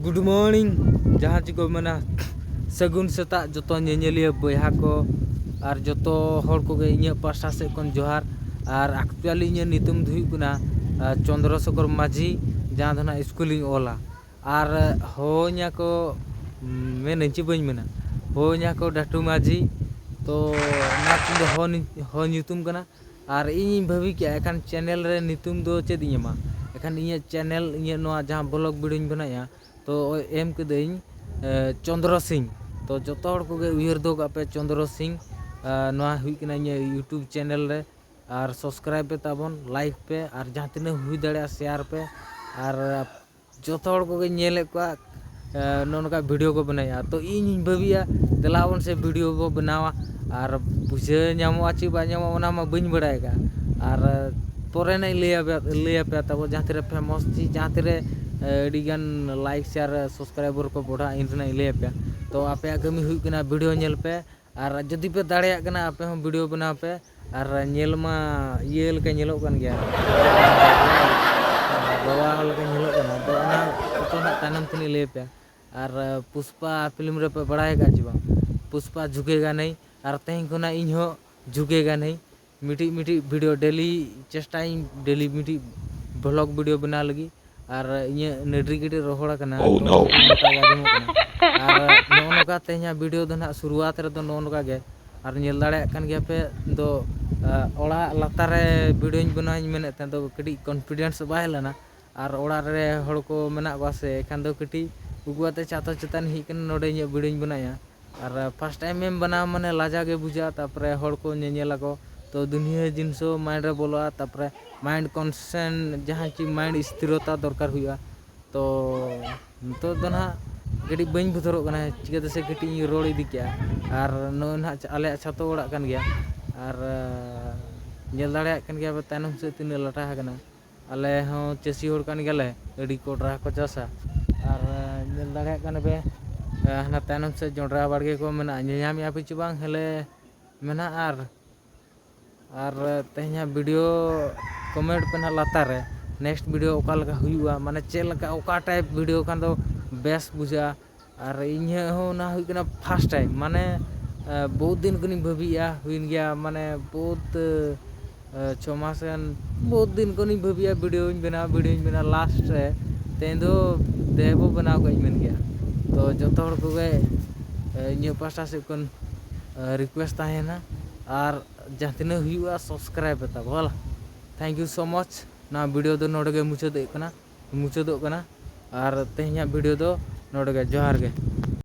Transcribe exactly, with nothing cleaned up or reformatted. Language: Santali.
Good morning, ᱡᱟᱦᱟᱸ ᱪᱮᱫ ᱠᱚ ᱢᱮᱱᱟ, ᱥᱟᱹᱜᱩᱱ ᱥᱮᱛᱟᱜ ᱡᱚᱛᱚ ᱧᱮᱧᱮᱞᱤᱭᱟᱹ ᱵᱚᱭᱦᱟ ᱠᱚ ᱟᱨ ᱡᱚᱛᱚ ᱦᱚᱲ ᱠᱚᱜᱮ ᱤᱧᱟᱹᱜ ᱯᱟᱥᱴᱟ ᱥᱮᱫ ᱠᱷᱚᱱ ᱡᱚᱦᱟᱨ᱾ ᱟᱨ actually ᱤᱧᱟᱹᱜ ᱧᱩᱛᱩᱢ ᱫᱚ ᱦᱩᱭᱩᱜ ᱠᱟᱱᱟ, ᱟᱨ, ᱪᱚᱱᱫᱨᱚ ᱥᱮᱠᱷᱚᱨ ᱢᱟᱹᱡᱷᱤ, ᱡᱟᱦᱟᱸ ᱫᱚ ᱱᱟᱦᱟᱜ ᱥᱠᱩᱞᱤᱧ ᱚᱞᱟ᱾ ᱟᱨ ᱦᱚᱦᱚᱧᱟ ᱠᱚ, ᱢᱮᱱᱟᱹᱧ ᱪᱮᱫ ᱵᱟᱹᱧ ᱢᱮᱱᱟ, ᱦᱚᱦᱚᱧᱟ ᱠᱚ ᱰᱟᱹᱴᱩ ᱢᱟᱹᱡᱷᱤ᱾ ᱛᱚ ᱚᱱᱟ ᱧᱩᱛᱩᱢ ᱫᱚ ᱦᱚ ᱧᱩ-, ᱦᱚ ᱧᱩᱛᱩᱢ ᱠᱟᱱᱟ᱾ ᱟᱨ ᱤᱧᱤᱧ ᱵᱷᱟᱹᱵᱤ ᱠᱮᱜᱼᱟ, ᱮᱠᱷᱟᱱ ᱪᱮᱱᱮᱞ ᱨᱮ ᱧᱩᱛᱩᱢ ᱫᱚ ᱪᱮᱫ ᱤᱧ ᱮᱢᱟ? ᱮᱠᱷᱟᱱ ᱤᱧᱟᱹᱜ ᱪᱮᱱᱮᱞ, ᱤᱧᱟᱹᱜ ᱱᱚᱣᱟ ᱡᱟᱦᱟᱸ ᱵᱞᱚᱜ ᱵᱷᱤᱰᱤᱭᱳᱧ ᱵᱮᱱᱟᱣᱮᱜᱼᱟ, ᱛᱚ ᱮᱢ ᱠᱟᱹᱫᱟᱹᱧ, ᱮ, ᱪᱚᱱᱫᱨᱚ ᱥᱤᱝ᱾ ᱛᱚ ᱡᱚᱛᱚ ᱦᱚᱲ ᱠᱚᱜᱮ ᱩᱭᱦᱟᱹᱨ ᱫᱚᱦᱚ ᱠᱟᱜ ᱯᱮ, ᱪᱚᱱᱫᱨᱚ ᱥᱤᱝ, ᱮ, ᱱᱚᱣᱟ ᱦᱩᱭᱩᱜ ᱠᱟᱱᱟ ᱤᱧᱟᱹᱜ YouTube ᱪᱮᱱᱮᱞ ᱨᱮ᱾ ᱟᱨ subscribe ᱯᱮ ᱛᱟᱵᱚᱱ, like ᱯᱮ, ᱟᱨ ᱡᱟᱦᱟᱸ ᱛᱤᱱᱟᱹᱜ ᱦᱩᱭ ᱫᱟᱲᱮᱭᱟᱜᱼᱟ share ᱯᱮ᱾ ᱟᱨ ᱡᱚᱛᱚ ᱦᱚᱲ ᱠᱚᱜᱮ ᱧᱮᱞᱮᱫ ᱠᱚᱣᱟ, ᱮ, ᱱᱚᱜᱼᱚ ᱱᱚᱝᱠᱟ ᱵᱷᱤᱰᱤᱭᱳ ᱠᱚ ᱵᱮᱱᱟᱣᱮᱫᱼᱟ᱾ ᱛᱚ ᱤᱧ ᱦᱚᱧ ᱵᱷᱟᱹᱵᱤᱭᱟ, ᱫᱮᱞᱟ ᱵᱚᱱ ᱥᱮ ᱵᱷᱤᱰᱤᱭᱳ ᱵᱚ ᱵᱮᱱᱟᱣᱟ᱾ ᱟᱨ ᱯᱩᱭᱥᱟᱹ ᱧᱟᱢᱚᱜᱼᱟ ᱪᱮ ᱵᱟᱝ ᱧᱟᱢᱚᱜᱼᱟ, ᱚᱱᱟ ᱢᱟ ᱵᱟᱹᱧ ᱵᱟᱲᱟᱭ ᱟᱠᱟᱫᱼᱟ᱾ ᱟᱨ ᱯᱚᱨᱮ ᱱᱟᱜ ᱤᱧ ᱞᱟᱹᱭ ᱟᱯᱮ, ᱞᱟᱹᱭ ᱟᱯᱮᱭᱟ᱾ ᱛᱟᱵᱚ ᱡᱟᱦᱟᱸ ᱛᱤᱨᱮ famous ᱪᱮ ᱡᱟᱦᱟᱸ ᱛᱤᱨᱮ, ᱮ, ᱟᱹᱰᱤᱜᱟᱱ like, share, subscriber ᱠᱚ ᱵᱚᱲᱦᱟᱜᱼᱟ, ᱤᱱ ᱨᱮᱱᱟᱜ ᱤᱧ ᱞᱟᱹᱭ ᱟᱯᱮᱭᱟ᱾ ᱛᱚ ᱟᱯᱮᱭᱟᱜ ᱠᱟᱹᱢᱤ ᱦᱩᱭᱩᱜ ᱠᱟᱱᱟ ᱵᱷᱤᱰᱤᱭᱳ ᱧᱮᱞ ᱯᱮ, ᱟᱨ ᱡᱩᱫᱤ ᱯᱮ ᱫᱟᱲᱮᱭᱟᱜ ᱠᱟᱱᱟ, ᱟᱯᱮ ᱦᱚᱸ ᱵᱷᱤᱰᱤᱭᱳ ᱵᱮᱱᱟᱣ ᱯᱮ᱾ ᱟᱨ ᱧᱮᱞ ᱢᱟ ᱤᱭᱟᱹ ᱞᱮᱠᱟ ᱧᱮᱞᱚᱜ ᱠᱟᱱ ᱜᱮᱭᱟ, ᱵᱟᱵᱟ ᱦᱚᱲ ᱞᱮᱠᱟ ᱧᱮᱞᱚᱜ ᱠᱟᱱᱟ᱾ ᱟᱫᱚ ᱚᱱᱟ ᱠᱚᱫᱚ ᱱᱟᱜ ᱛᱟᱭᱱᱚᱢ ᱛᱮᱞᱤᱧ ᱞᱟᱹᱭ ᱟᱯᱮᱭᱟ᱾ ᱟᱨ ᱯᱩᱥᱯᱟ ᱯᱷᱤᱞᱢ ᱨᱮᱯᱮ ᱵᱟᱲᱟᱭ ᱟᱠᱟᱫ ᱪᱮ ᱵᱟᱝ? ᱯᱩᱥᱯᱟ ᱡᱷᱩᱠᱮᱜᱟ ᱱᱟᱦᱤ᱾ ᱟᱨ ᱛᱮᱦᱮᱧ ᱠᱷᱚᱱᱟᱜ ᱤᱧ ᱦᱚᱸ ᱡᱷᱩᱠᱮᱜᱟ ᱱᱟᱦᱤ᱾ ᱢᱤᱫᱴᱤᱡ ᱢᱤᱫᱴᱤᱡ ᱵᱷᱤᱰᱤᱭᱳ ᱰᱮᱞᱤ ᱪᱮᱥᱴᱟᱭᱟᱹᱧ, ᱰᱮᱞᱤ ᱢᱤᱫᱴᱤᱡ ᱵᱷᱞᱚᱜ ᱵᱷᱤᱰᱤᱭᱳ ᱵᱮᱱᱟᱣ ᱞᱟᱹᱜᱤᱫ᱾ ᱟᱨ ᱤᱧᱟᱹᱜ ᱱᱟᱹᱰᱨᱤ ᱠᱟᱹᱴᱤᱡ ᱨᱚᱦᱚᱲ ᱟᱠᱟᱱᱟ, ᱚ ᱛᱚ ᱱᱳ᱾ ᱠᱟᱹᱴᱤᱡ ᱢᱚᱴᱟ ᱜᱮ ᱟᱸᱡᱚᱢᱚᱜ ᱠᱟᱱᱟ᱾ ᱟᱨ ᱱᱚᱜᱼᱚ ᱱᱚᱝᱠᱟ ᱛᱮᱦᱮᱧᱟᱜ ᱵᱷᱤᱰᱤᱭᱳ ᱫᱚ ᱱᱟᱦᱟᱜ ᱥᱩᱨᱩᱣᱟᱛ ᱨᱮᱫᱚ ᱱᱚᱜᱼᱚ ᱱᱚᱝᱠᱟ ᱜᱮ᱾ ᱟᱨ ᱧᱮᱞ ᱫᱟᱲᱮᱭᱟᱜ ᱠᱟᱱ ᱜᱮᱭᱟ ᱯᱮ ᱫᱚ, ᱟ, ᱚᱲᱟᱜ ᱞᱟᱛᱟᱨ ᱨᱮ ᱵᱷᱤᱰᱤᱭᱳᱧ ᱵᱮᱱᱟᱣᱤᱧ ᱢᱮᱱᱮᱫ ᱛᱟᱦᱮᱸᱫ ᱫᱚ ᱠᱟᱹᱴᱤᱡ confidence ᱵᱟᱭ ᱦᱮᱡ ᱞᱮᱱᱟ᱾ ᱟᱨ ᱚᱲᱟᱜ ᱨᱮ ᱦᱚᱲ ᱠᱚ ᱢᱮᱱᱟᱜ ᱠᱚᱣᱟ ᱥᱮ, ᱮᱱᱠᱷᱟᱱ ᱫᱚ ᱠᱟᱹᱴᱤᱡ ᱩᱠᱩ ᱟᱛᱮ ᱪᱷᱟᱛᱚ ᱪᱮᱛᱟᱱ ᱦᱮᱡ ᱠᱟᱱᱟ, ᱱᱚᱰᱮ ᱤᱧᱟᱹᱜ ᱵᱷᱤᱰᱤᱭᱳᱧ ᱵᱮᱱᱟᱣᱮᱫᱼᱟ᱾ ᱟᱨ first time ᱮᱢ ᱵᱮᱱᱟᱣ ᱢᱟᱱᱮ ᱞᱟᱡᱟ ᱜᱮ ᱵᱩᱡᱷᱟᱹᱜᱼᱟ, ᱛᱟᱨᱯᱚᱨᱮ ᱦᱚᱲ ᱠᱚ ᱧᱮᱧᱮᱞ ᱟᱠᱚ, ᱛᱚ ᱫᱩᱱᱤᱭᱟᱹ ᱡᱤᱱᱤᱥ ᱦᱚᱸ mind ᱨᱮ ᱵᱚᱞᱚᱜᱼᱟ, ᱛᱟᱨᱯᱚᱨᱮ mind concent ᱡᱟᱦᱟᱸ ᱪᱮᱫ mind ᱥᱛᱷᱤᱨᱚᱛᱟ ᱫᱚᱨᱠᱟᱨ ᱦᱩᱭᱩᱜᱼᱟ᱾ ᱛᱚ ᱱᱤᱛᱚᱜ ᱫᱚ ᱱᱟᱦᱟᱜ ᱠᱟᱹᱴᱤᱡ ᱵᱟᱹᱧ ᱵᱚᱛᱚᱨᱚᱜ ᱠᱟᱱᱟ, ᱪᱤᱠᱟᱹᱛᱮ ᱥᱮ ᱠᱟᱹᱴᱤᱡ ᱤᱧ ᱨᱚᱲ ᱤᱫᱤ ᱠᱮᱜᱼᱟ᱾ ᱟᱨ ᱱᱚᱜᱼᱚᱭ ᱱᱟᱦᱟᱜ ᱟᱞᱮᱭᱟᱜ ᱪᱷᱟᱛᱚ ᱚᱲᱟᱜ ᱠᱟᱱ ᱜᱮᱭᱟ, ᱟᱨ ᱧᱮᱞ ᱫᱟᱲᱮᱭᱟᱜ ᱠᱟᱱ ᱜᱮᱭᱟ ᱯᱮ ᱛᱟᱭᱱᱚᱢ ᱥᱮᱫ ᱛᱤᱱᱟᱹᱜ ᱞᱟᱴᱟ ᱟᱠᱟᱱᱟ᱾ ᱟᱞᱮ ᱦᱚᱸ ᱪᱟᱹᱥᱤ ᱦᱚᱲ ᱠᱟᱱ ᱜᱮᱭᱟᱞᱮ, ᱟᱹᱰᱤ ᱠᱚᱰᱨᱟ ᱠᱚ ᱪᱟᱥᱟ᱾ ᱟᱨ ᱧᱮᱞ ᱫᱟᱲᱮᱭᱟᱜ ᱠᱟᱱᱟ ᱯᱮ, ᱦᱟᱱᱟ ᱛᱟᱭᱱᱚᱢ ᱥᱮᱫ ᱡᱚᱸᱰᱨᱟ ᱵᱟᱲᱜᱮ ᱠᱚ ᱢᱮᱱᱟᱜᱼᱟ, ᱧᱮᱧᱟᱢᱮᱜᱼᱟ ᱯᱮ ᱪᱮ ᱵᱟᱝ? ᱦᱮᱞᱮ ᱢᱮᱱᱟᱜᱼᱟ᱾ ᱟᱨ ᱟᱨ ᱛᱮᱦᱮᱧᱟᱜ ᱵᱷᱤᱰᱤᱭᱳ comment ᱯᱮ ᱱᱟᱦᱟᱜ ᱞᱟᱛᱟᱨ ᱨᱮ, next ᱵᱷᱤᱰᱤᱭᱳ ᱚᱠᱟ ᱞᱮᱠᱟ ᱦᱩᱭᱩᱜᱼᱟ, ᱢᱟᱱᱮ ᱪᱮᱫ ᱞᱮᱠᱟ, ᱚᱠᱟ type ᱵᱷᱤᱰᱤᱭᱳ ᱠᱷᱟᱱ ᱫᱚ ᱵᱮᱥ ᱵᱩᱡᱷᱟᱹᱜᱼᱟ᱾ ᱟᱨ ᱤᱧᱟᱹᱜ ᱦᱚᱸ ᱚᱱᱟ ᱦᱩᱭᱩᱜ ᱠᱟᱱᱟ first time, ᱢᱟᱱᱮ ᱵᱚᱦᱩᱛ ᱫᱤᱱ ᱠᱷᱚᱱᱤᱧ ᱵᱷᱟᱹᱵᱤᱭᱮᱫᱼᱟ, ᱦᱩᱭᱮᱱ ᱜᱮᱭᱟ ᱢᱟᱱᱮ ᱵᱚᱦᱩᱛ ᱪᱷᱚ ᱢᱟᱥ ᱜᱟᱱ, ᱵᱚᱦᱩᱛ ᱫᱤᱱ ᱠᱷᱚᱱᱤᱧ ᱵᱷᱟᱹᱵᱤᱭᱮᱫᱼᱟ ᱵᱷᱤᱰᱤᱭᱳᱧ ᱵᱮᱱᱟᱣᱟ, ᱵᱷᱤᱰᱤᱭᱳᱧ ᱵᱮᱱᱟᱣᱟ᱾ ᱞᱟᱥᱴ ᱨᱮ ᱛᱮᱦᱮᱧ ᱫᱚ ᱫᱮᱦᱮ ᱵᱚ ᱵᱮᱱᱟᱣ ᱠᱟᱜ ᱤᱧ ᱢᱮᱱ ᱜᱮᱭᱟ᱾ ᱛᱚ ᱡᱚᱛᱚ ᱦᱚᱲ ᱠᱚᱜᱮ ᱤᱧᱟᱹᱜ ᱯᱟᱥᱴᱟ ᱥᱮᱫ ᱠᱷᱚᱱ ᱨᱤᱠᱩᱭᱮᱥᱴ ᱛᱟᱦᱮᱱᱟ, ᱟᱨ ᱡᱟᱦᱟᱸ ᱛᱤᱱᱟᱹᱜ ᱦᱩᱭᱩᱜᱼᱟ ᱥᱟᱵᱥᱠᱨᱟᱭᱤᱵ ᱯᱮ ᱛᱟᱵᱚ, ᱦᱚᱞᱟ᱾ Thank you so much᱾ ᱱᱚᱣᱟ ᱵᱷᱤᱰᱤᱭᱳ ᱫᱚ ᱱᱚᱰᱮ ᱜᱮ ᱢᱩᱪᱟᱹᱫᱚᱜ ᱠᱟᱱᱟ, ᱢᱩᱪᱟᱹᱫᱚᱜ ᱠᱟᱱᱟ᱾ ᱟᱨ ᱛᱮᱦᱮᱧᱟᱜ ᱵᱷᱤᱰᱤᱭᱳ ᱫᱚ ᱱᱚᱰᱮ ᱜᱮ᱾ ᱡᱚᱦᱟᱨ ᱜᱮ᱾